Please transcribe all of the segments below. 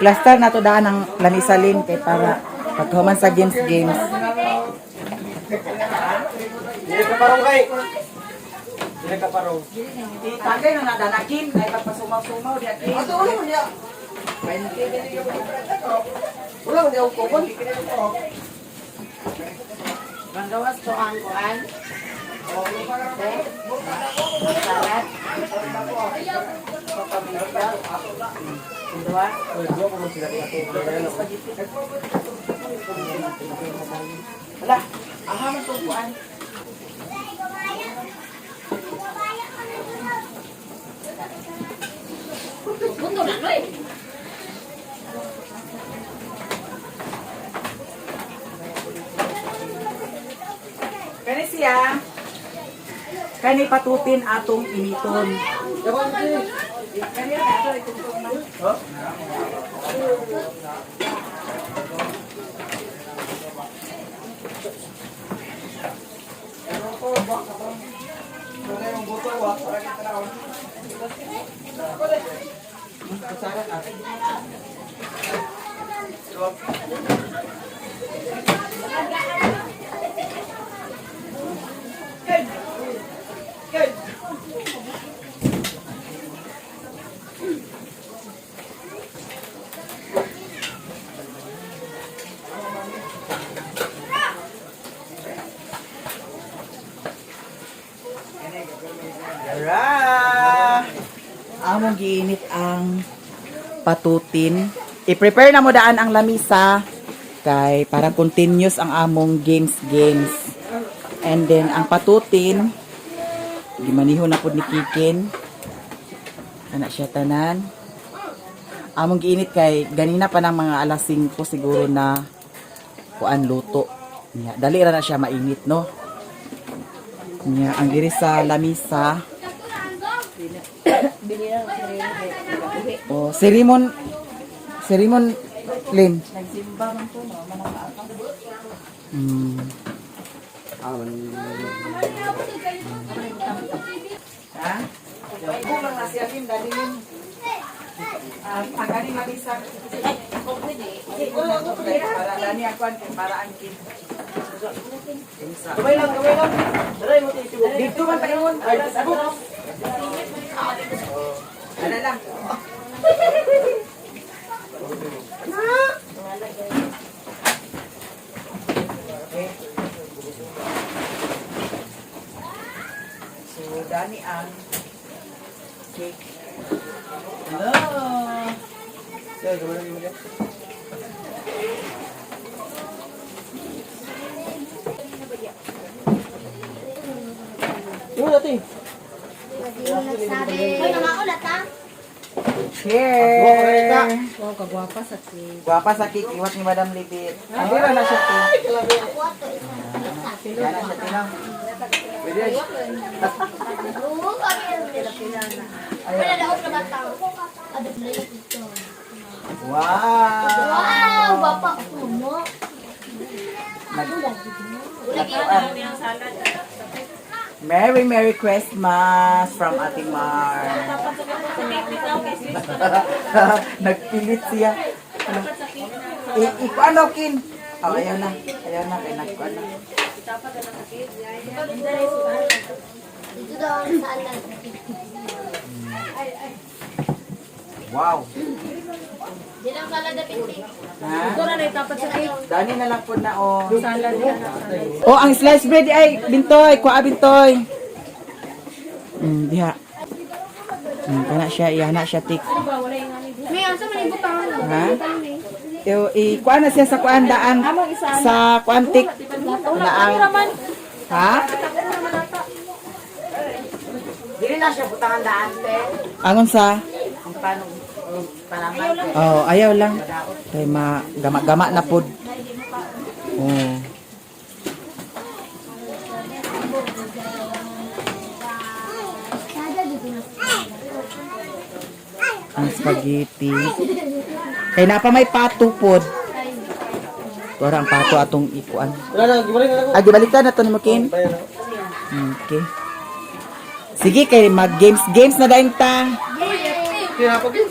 I-plaster na to daan ang lamisalin kay para paghuman sa games games. Dili ka parong kay. Dili ka parong. Itagay na nadanakin ay pagpasumaw-sumaw diya kin. Ato wala man niya. Wala man niya kupon. Manggawas to ang kuan. Salad. Dua. Dua pa man sila kay ato. Wala. Aha man tong kuan. Punto na noy. Kani siya. Kani patutin atong initon. Kani ato itungtong na. Tara! Among giinit ang patutin. I-prepare na mo daan ang lamisa kay para continuous ang among games games. And then ang patutin gimaniho na pud ni Kikin. Ana siya tanan. Among giinit kay ganina pa ng mga alas 5 siguro na kuan luto. Nya, dali ra na siya mainit, no? Nya, ang diri sa lamisa. Oh, si Rimon, si Rimon Lin. Nagsimba man ko no, manang Ha? Kulang na siya Lin, dali Lin. Ah, ang galing lamisa. Para dani ako ang para ang kin. Kamay lang, kamay lang. Daray mo titibo. Dito man paingon. Ay, titibo. Ano lang. Okay. So, dani ang cake. Hello! Sige, kamay lang, kamay lang. Yung natin. Hoy, nangaon ta. Share! Wow, kagwapa sa cake. Guwapa sa cake, iwat ni Madam Libit. Hindi ba na siya cake? Ako ato isa. Yan na siya tinang. Pwede. Oo, kami. Wala na ako na tao. Adot na ito. Wow! Wow, bapa ko mo. Merry Merry Christmas from Ate Mar. Nagpilit siya. Ano? Ano, Kin? Oh, ayaw na. Ayaw na. Kaya nagkuan na. Dito daw ang salad. Wow. Di lang salad na pinti. Ha? Ito na itapat sa cake. Dani na lang po na, oh. Salad na salad. Oh, ang slice bread ay bintoy, kuha bintoy. Diha. Kana siya, iya na siya tik. May asa man ibutang. Ha? Yo, i kuha na siya sa kuan daan sa kuan tik. Na ang Ha? Dili na siya butangan daan te. Angon sa? Ang paano palaman. Oh, ayaw lang. Kay ma gama-gama na pod. Oh. Sada dito na. Ang spaghetti. Kay napa may pato pod. Tuara ang pato atong ikuan. Wala na, gibalik na ako. Ah, gibalikan na to ni mo Kim. Bayan na. Okay. Sige kay mag games games na dayon ta.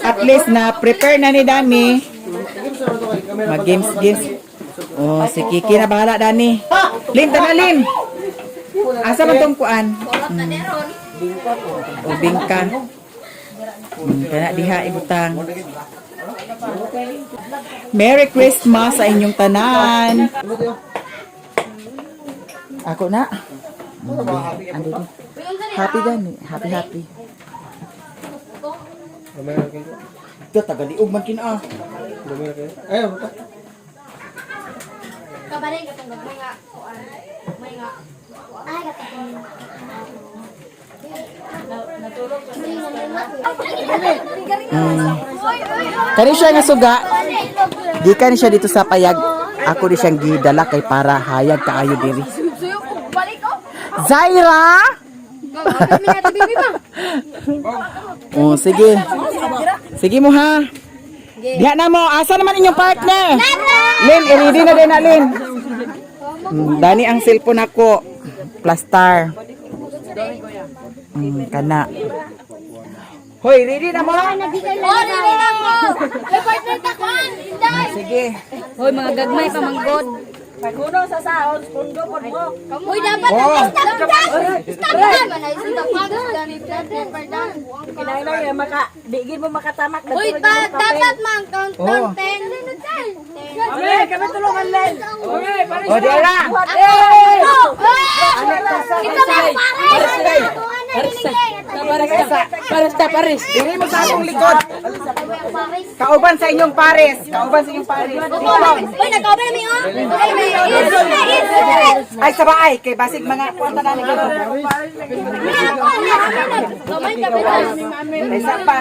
At least na prepare na ni Dami. Mag games games. Oh, si Kiki na bahala dani. Lin, tana Lin. Asa man tong kuan? O bingka. Kana diha ibutang. Merry Christmas sa inyong tanan. Ako na. Ando di. Happy gani, happy happy. Ito, tagaliog man kin ah. Ay, buta. Kabalay ka tong may nga kuan. May nga. Ay katong. Kani siya nga suga. Gikan ni siya dito sa payag. Ako di siyang gidala kay para hayag kaayo diri. Zaira! Oh, sige. Sige mo ha. Diha na mo. Asa naman inyong partner? Lin, i-ready na din na, Lin. Dani ang cellphone ako. Plastar. Kana. Hoy, ready na mo? Oh, dili na mo. May partner ta kuan. Inday. Sige. Hoy, mga gagmay pa manggod. Uy, dapat Oh. stop dan. Stop dan. Manay stop dan. Kinahanglan maka digin mo makatamak. Uy, pa, dapat man count down Oh. 10. Kami, kami tulungan Len. O, Dera. Ako! Ito ba pares? Pares ta pares. Diri mo sa akong likod. Kauban sa inyong pares. Kauban sa inyong pares. Uy, nagkauban na mi oh. Ay, sa baay. Kay basig mga kwanta na ni karon. Kamay kami. Kaysa pa.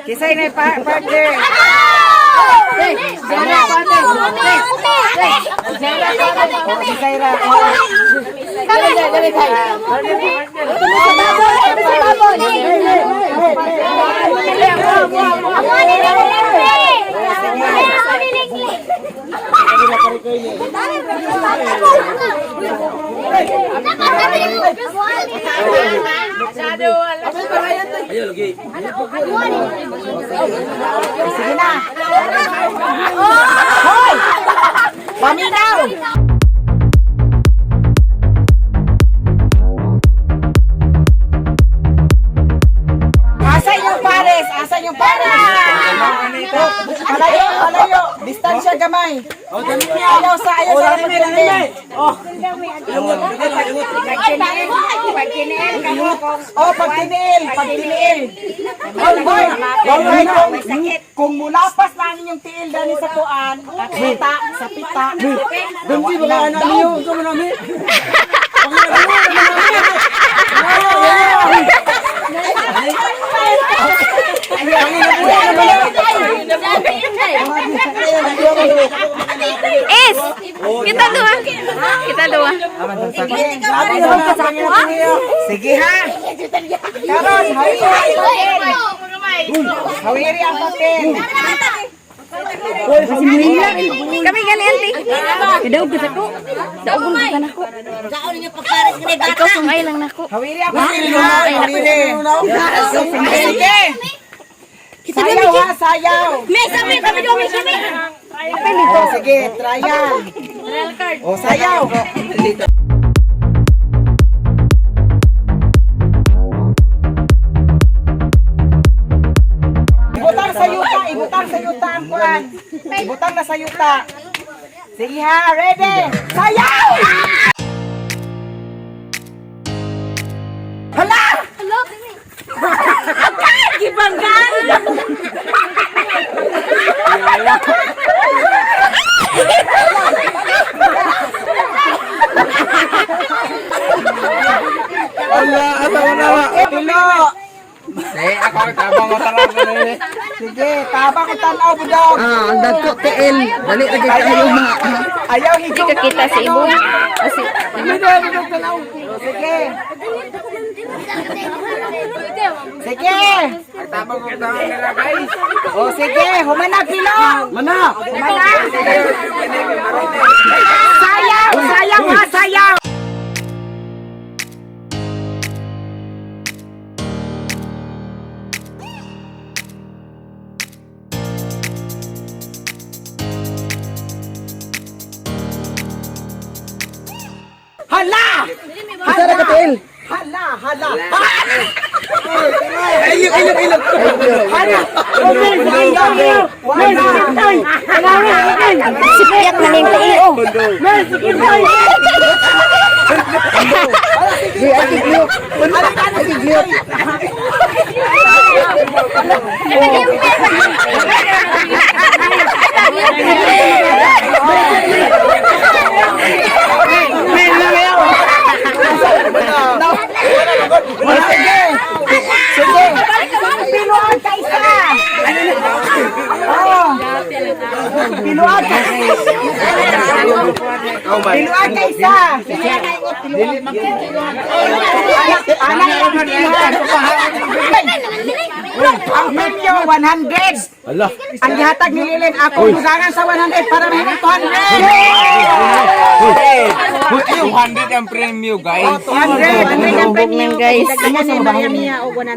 Kisay na pa partner. O, si Zaira. Sige na. Hoy! Paminaw! Asa inyong pares? Asa inyong pares? Palayo, palayo. Distansya gamay. Ayaw sa, ayaw sa. Oh, pagtiniil, pagtiniil. Hoy, hoy, hoy, kung mulapas na ang inyong tiil dani sa kuan, pita, sa pita. Dunggi baka ano niyo, ikaw namin. Es! Kita dua. Kita dua. Sige ha. Karon, hawiri ang papel. Hawiri ang papel. Kami gani anti. Daog kita ko. Daog kita nako. Ikaw sungay lang nako. Hawiri ang papel ha. Hawiri. Sige. Sayaw ha, sayaw. Mesa mi kami do mi kami. Oh, sige, trial. Oh, sayaw. Ibutang sa yuta, ibutang sa yuta ang kuan. Ibutang na sa yuta. Sige ha, ready? Sayaw! Hala! Ala, asa wala wa. Tulo! Eh, ako tabang ko tanaw ko ni. Sige, taba ko tanaw budong. Ah, ang dagko TL. Dali ra kay kayo ma. Ayaw higong. Kita si ibo. O si Sige. Sige. Tabang ko tanaw nila guys. O sige, humanag pilo. Mana. Humanag. Sayaw, sayaw ha, sayaw. Isa ra ka tiil. Hala, hala. Ay, ilog, ilog. Hala. Sipiyak na ning tiil oh. Di ati gliyok. Ati gliyok. Sige. Sige. Piluan ka isa. Oh. Piluan ka. Piluan ka isa. Anak, anak, ang premyo 100. Ala. Ang gihatag ni Lilen ako dugangan sa 100 para mahimong 200. Buti yung 100 ang premyo, guys. 200. Hubog nan guys.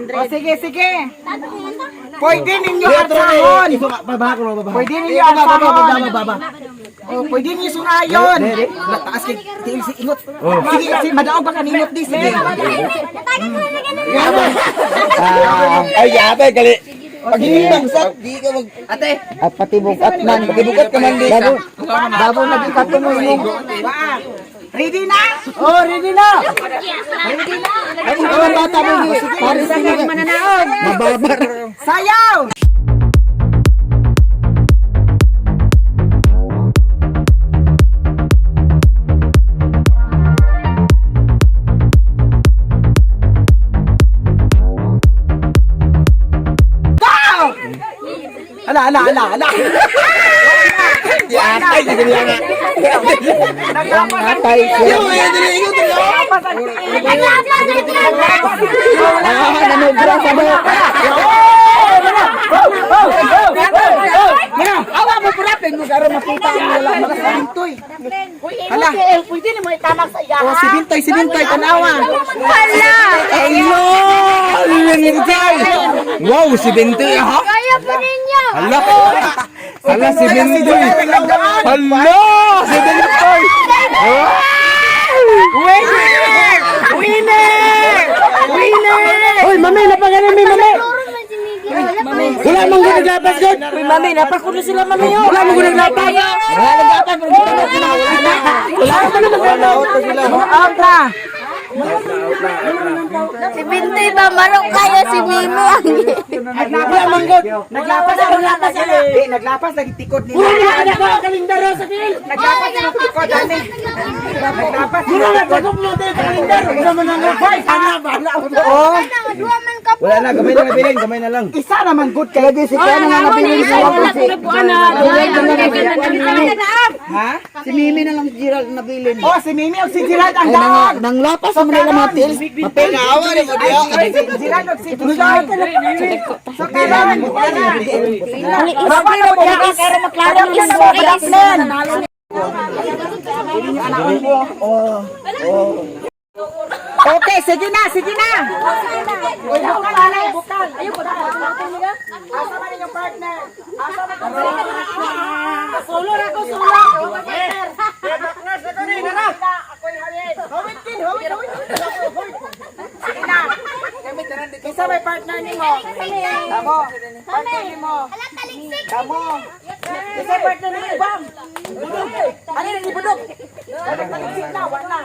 O sige, sige. Pwede ninyo arsahon. Pwede ninyo arsahon. O, pwede ninyo sungayon. Taas kay tiil si ingot. Sige, sige, madaog pa kaningot di. Sige. Ay, yata, gali. Pag hindi bagsak, di ka mag... Ate! At pati bukat man. Pati bukat ka man, di. Dabo, dabo na di katumoy mo. Ready na? Oh, ready na. Ready na. Ay, ang bata mo. Sige, sige. Mababar. Sayaw! Go! Ala, ala, ala, ala. Yata, hindi nila nga. Naglapas ang Atay. Yung, yung, yung, yung, Naglapas ang tiil. Ah, nanobra sa mo. Awa mo purapin mo karon makita ang wala mga si Bintoy. Hala. Pwede na mo itamak sa iya. Oh, si Bintoy, si Bintoy tanawa. Hala. Hello! Wow, si Bintoy, ha? Kaya pa ninyo! Hala! Hala, si Bintoy! Hala! Si Bintoy! Winner! Winner! Winner! Hoy, mami, napaganin mi, mami! Wala mang gunaglapas, God! Uy, mami, napakulo sila mami oh. Wala mang gunaglapas! Wala naglapas, pero kita na sila. Wala na. Wala na naman. Out na. Si Bintoy ba marok kayo si Mimi ang Naglapas man god. Naglapas ang naglapas. Di naglapas lagi tikod nila. Wala na anak ko, kalendar sa kill! Naglapas ang tikod ani. Naglapas. Wala na, pasok mo tayo sa kalendar! Wala man ang hoy! Ana, bahala ako. Oh, Wala na, gamay na nabilin, gamay na lang. isa naman good kay si kaya nga nabilin sa Ha? Si Mimi na lang si Gerald nabilin. Oh, si Mimi o si Gerald ang daog. Nang lapas sa Manila mga tiil. Mapel na awa ni mo diya. Ay, si Gerald o si Tusoy. So karon, Baba na mo is. Okay, sige na, sige na. Uy, bukal, alay, bukal. Asa man inyong partner? Asa man inyong partner? Solo ra ko solo. Sige na. Kinsa may partner nimo? Tamo. Partner nimo. Tamo. Kinsa may partner nimo ibang? Budog. Ano ni budog? Taliksik na, wala.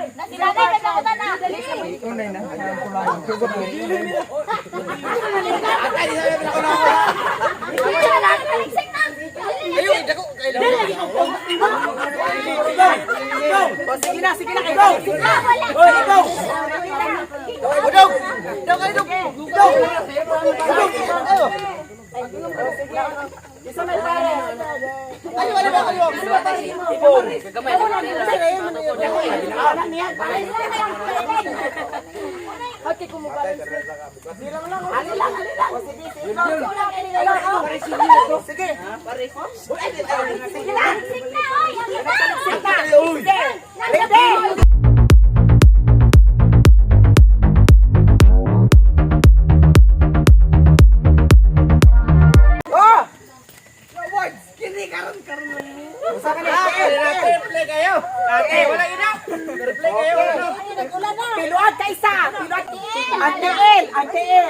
O, sige na, sige na. Taliksik na. Oh! Usa ka ni Play kayo. Ate, wala ina. Play kayo. Piluan Ang tiil.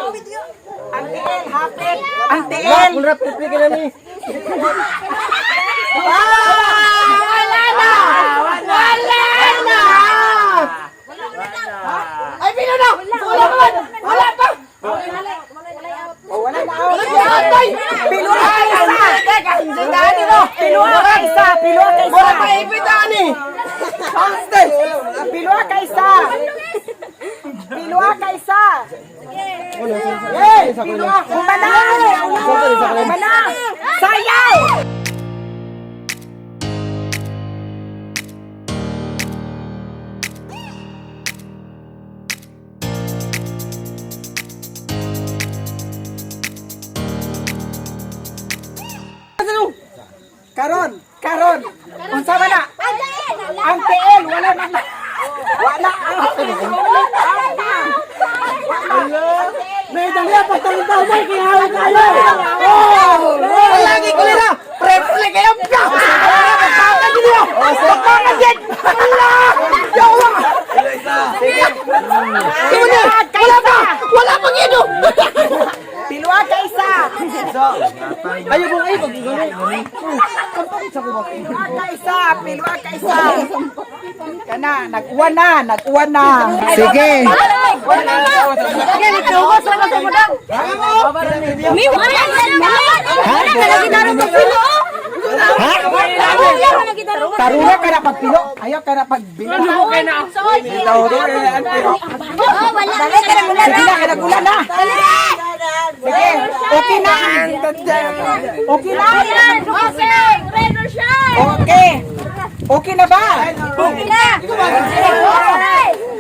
Ang tiil, hapit. Ang tiil. Kulra prepare ka na ni. Wala na! Wala na! Ay, pino na! Wala pa! Wala pa! Oh, wala na. Wala na. Pilo ka isa. Pilo ka isa. Pilo ka isa. Wala pa ipitan ni. Pilo ka isa. Pilo ka isa. Eh, pilo ka. Humana! Humana! Sayaw! Karon, karon. Unsa man na? Ang TL wala na. Wala ang May dali pa tawon may kinahanglan kayo. Oh, lagi kulira. Prepare kayo. Pagkaka gid. Pagkaka gid. Wala. Yawa. Sige. Wala pa. Wala pang ino. Pilwa ka isa. Ayo mo ay pag Pilwa ka isa. Pilwa ka isa. Kana, nag-uwan na, nag-uwan na. Sige. Mi, wala na. Wala na lagi darong pagpilo. Ha? Wala na lagi darong. Tarunga ka na pagpilo. Ayaw ka na pagbilo. Oh, wala na. Sige na, kanagulan na. Sige, okay na. Okay na. Okay, red or shine. Okay. Okay na ba? Okay na.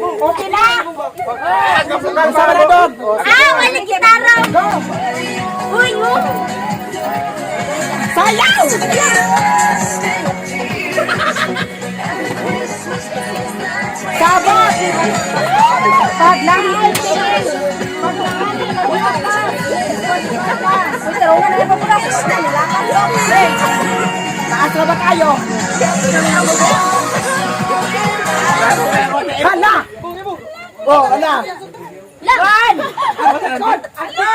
Okay na. Unsa man na dog? Ah, wala gitara. Uy, mo. Sayaw! Sabot! Paglaan! Taas na ba tayo? Hala! Oh, hala! One. Ako!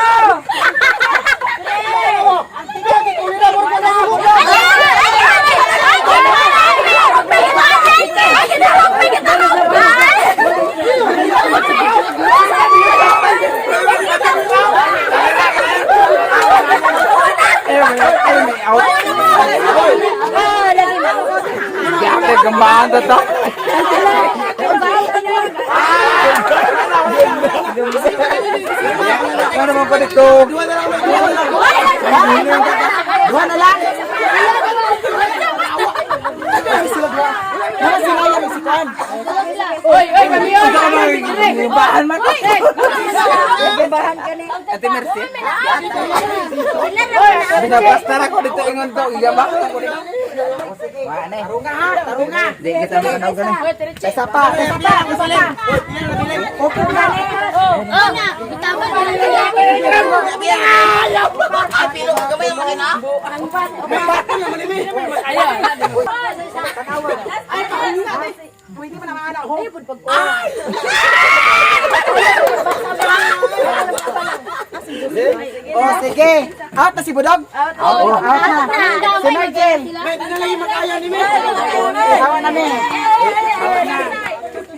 Ano man pa dito? Duha na lang! Wala si Raya si Kwan. Bahan man. Ate Mercy. Binabasta na ko dito ingon to. Iya ba? Tarunga ha, tarunga. Di kita makanaw ganin. Isa pa, isa pa, isa pa. Okay na ni. Pwede mo naman anak ho. Oh, sige. Out na si Budog? Out. Oh, out na. Si Nigel. Hawa na mi.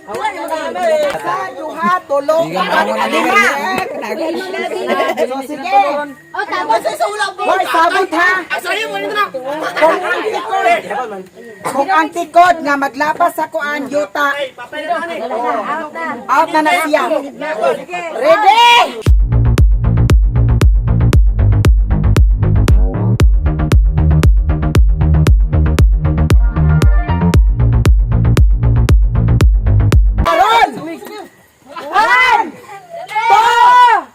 Isa, duha, tulo, apat, lima. So, sige. Hoy, sabot ha. Kung ang tikod, kung ang tikod nga maglapas sa kuan yuta. Out na na siya. Ready? Aron! One! Two!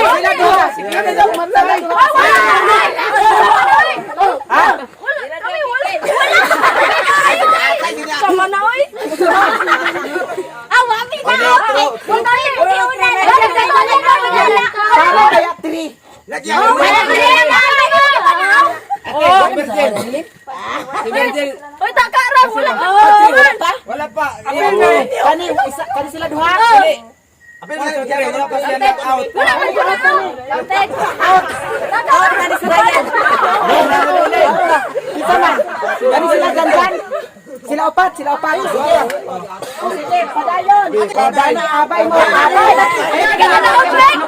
Sila duha. Virgil. Si Virgil. Uy, taka ra wala pa. Wala pa? Wala pa. Kani isa kani sila duha. Apil na siya, wala pa siya knock out. Wala pa wala. Out. Out kani sila yan. Isa na. Kani sila gandan. Sila upat, sila upat. Sige. O sige, padayon. Padayon, abay mo, abay. Ganyan na break.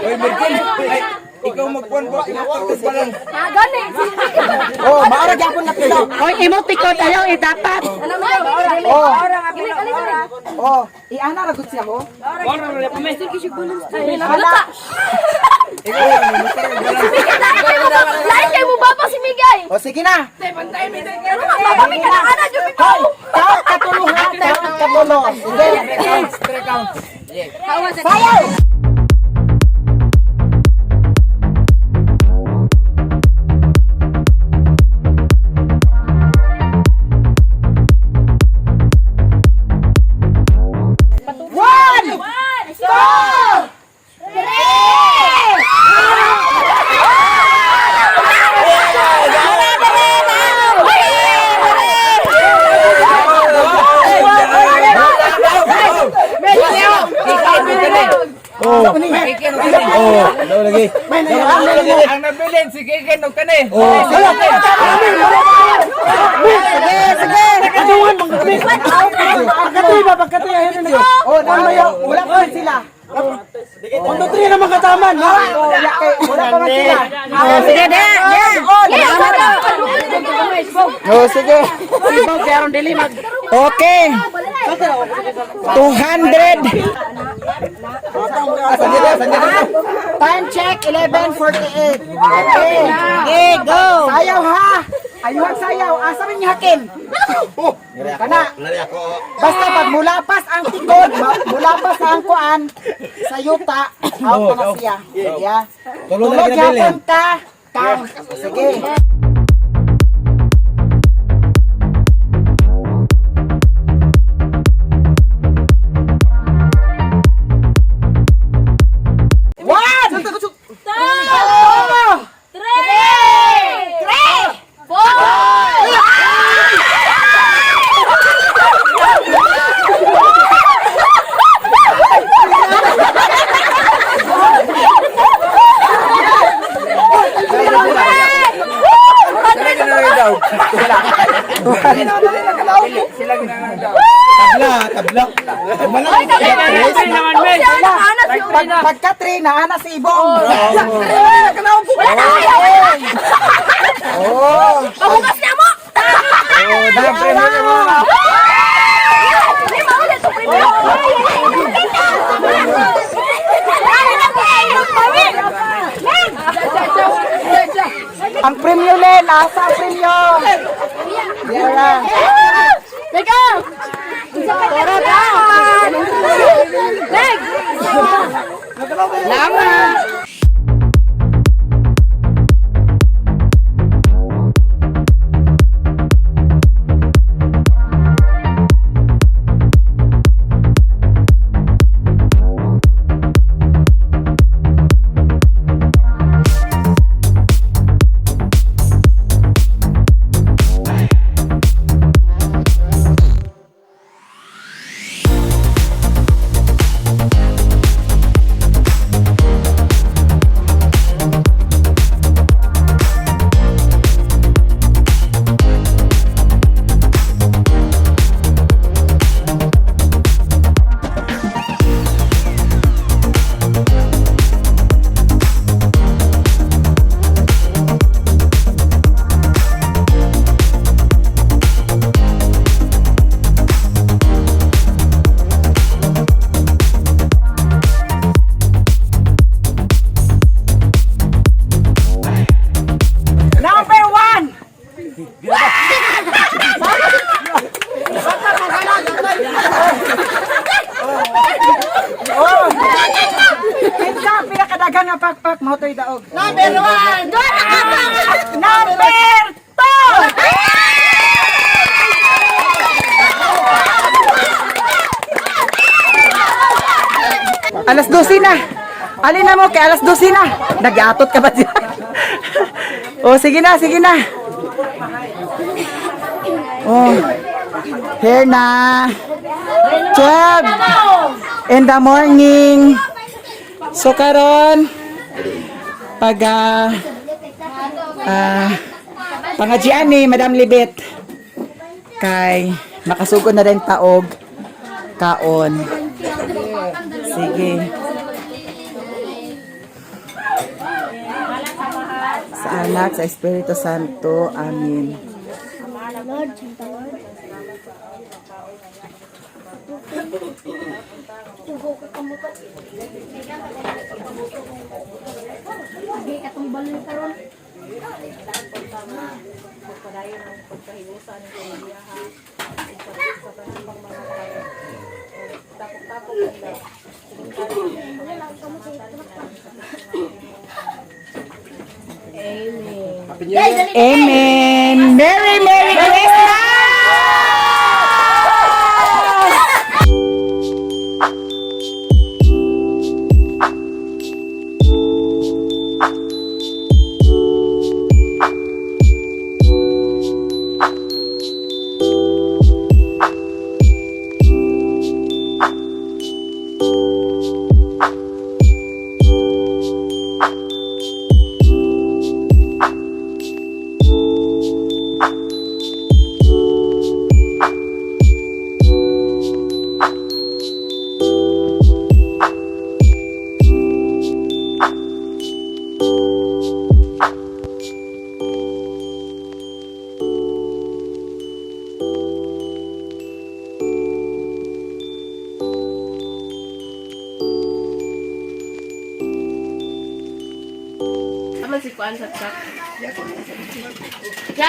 Oy, Virgil. Ay, ikaw magkuhan ba? Ikaw pa lang. Ah, gani. Oh, maura gyapon na pilo. Oy, imo tikod ayaw idapat. Oh. Oh, iana ra gud siya ho. Wala. Lain kay mo baba si Migay. O sige na. Ano nga baba mi kana ana jud Hoy, count katulo ha, count katulo. Sige. Three counts. Sayaw! One, two, three! Oh. Oh, daw lagi. Ang nabilin si Kiken og kani. Oh. Sige, sige! Pagkatri ba pagkatri ayun na. Oh, namayo, wala pa man sila. Pagkatri naman kataman. Oh, wala kay, wala pa man sila. Oh, sige, de, de. Oh, sige. Ibaw kay aron dili mag Okay. 200. Time check, 11:48. Okay. Okay, go. Sayaw ha. Ayuhan sayaw. Asa rin niya hakim? Kana. Basta pag mulapas ang tikod, mulapas ang kuan sa yuta, out na siya. Yeah. Tulo Tulog na ginabilin. yapon ka. Count. Sige. One! Two! Three! Four! Sila ginanang daw. Tabla, tabla. Wala. Pag, pagka 3, naana si Ibong. Wala na kayo! Oh. Pabukas na mo! Oh, dami mo. Lima ulit! Ang premyo, Len. Asa ang premyo? Yara. Teka! Leg! Lama. Number 1. Oh. Kinsa ang pinakadaghang nga pakpak mao to'y daog. Number 1! Number 2. Alas 12 na. Alin na mo kay alas 12 na. Nag-atot ka ba diyan? Oh, sige na, sige na. Oh. Here na. 12 in the morning. So karon pag pangajian ni Madam Libet kay makasugod na rin taog kaon. Sige. Sa Anak, sa Espiritu Santo. Amen. Lord, Santa Lord. Tugo ko kamuto. Sige, katong balon karon. Amen. Merry Merry Christmas!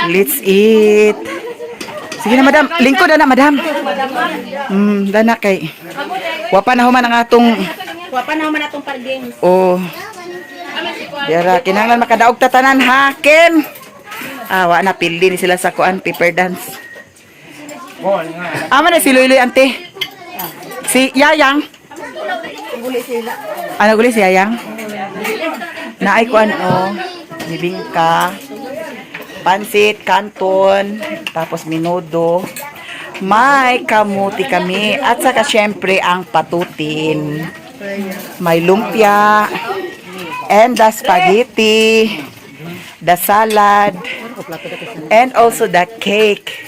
Let's eat. Sige na, madam. Lingkod na, madam. Dana kay. Wapa na human ang atong Wapa na man atong par-games. Oh. Yara, kinahanglan makadaog ta tanan ha, Ken. Ah, wa na pildi ni sila sa kuan paper dance. Ama na si Luiloy ante. Si Yayang. Ano guli si Yayang? Naay kuan oh. Bibingka. Pansit, kanton, tapos minudo. May kamuti kami at saka syempre ang patutin. May lumpia and the spaghetti, the salad, and also the cake.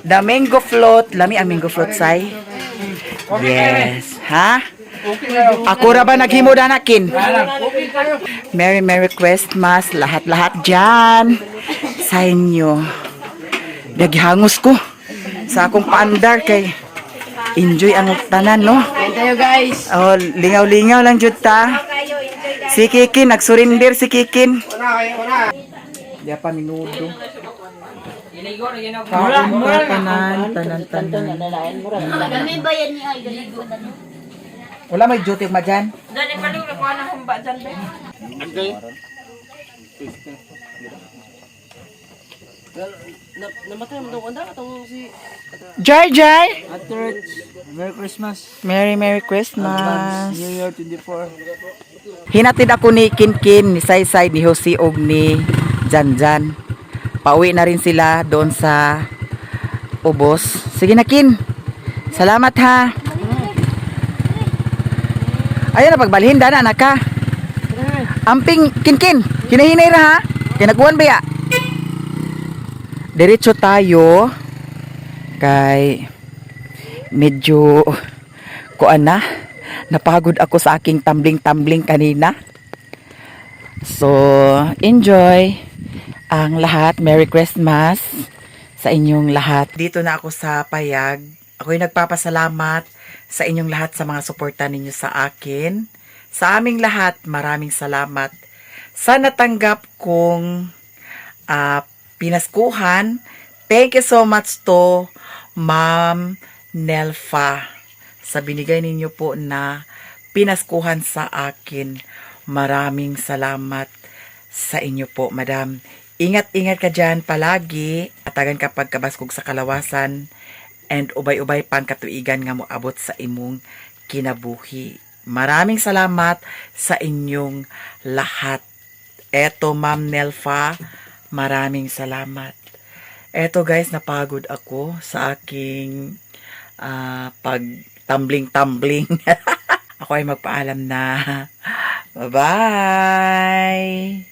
The mango float. Lami ang mango float, Sai? Yes. Ha? Ako ra ba naghimo danakin? Merry Merry Christmas lahat-lahat dyan sa inyo. Naghangos ko sa akong paandar kay enjoy ang tanan, no? Tayo guys. Oh, lingaw-lingaw lang jud ta. Si Kikin, nagsurrender si Kikin. Di pa minudo. Kaon ta tanan, tanan, tanan. Kami bayan ni ay galigo na no. Wala may duty ma dyan. Namatay mo daw anda katong si Jai Jai! Merry Christmas. Merry Merry Christmas. New Year 24. Hinatid ako ni Kinkin, ni Saysay, ni Jose og ni Janjan. Pauwi na rin sila doon sa ubos. Sige na Kin. Salamat ha. Ayun na pagbalhin dana naka. Amping Kinkin, kinahinay ra ha. Kinakuan ba ya? Diretso tayo kay medyo kuan na, napagod ako sa aking tumbling-tumbling kanina. So, enjoy ang lahat. Merry Christmas sa inyong lahat. Dito na ako sa payag. Ako'y nagpapasalamat sa inyong lahat sa mga suporta ninyo sa akin. Sa aming lahat, maraming salamat. Sa natanggap kong pinaskuhan, thank you so much to Ma'am Nelfa sa binigay ninyo po na pinaskuhan sa akin. Maraming salamat sa inyo po, madam. Ingat-ingat ka dyan palagi. Atagan ka pagkabaskog sa kalawasan and ubay-ubay pang katuigan nga moabot sa imong kinabuhi. Maraming salamat sa inyong lahat. Eto, Ma'am Nelfa, Maraming salamat. Eto guys, napagod ako sa aking pag tumbling-tumbling. Ako ay magpaalam na. Bye-bye!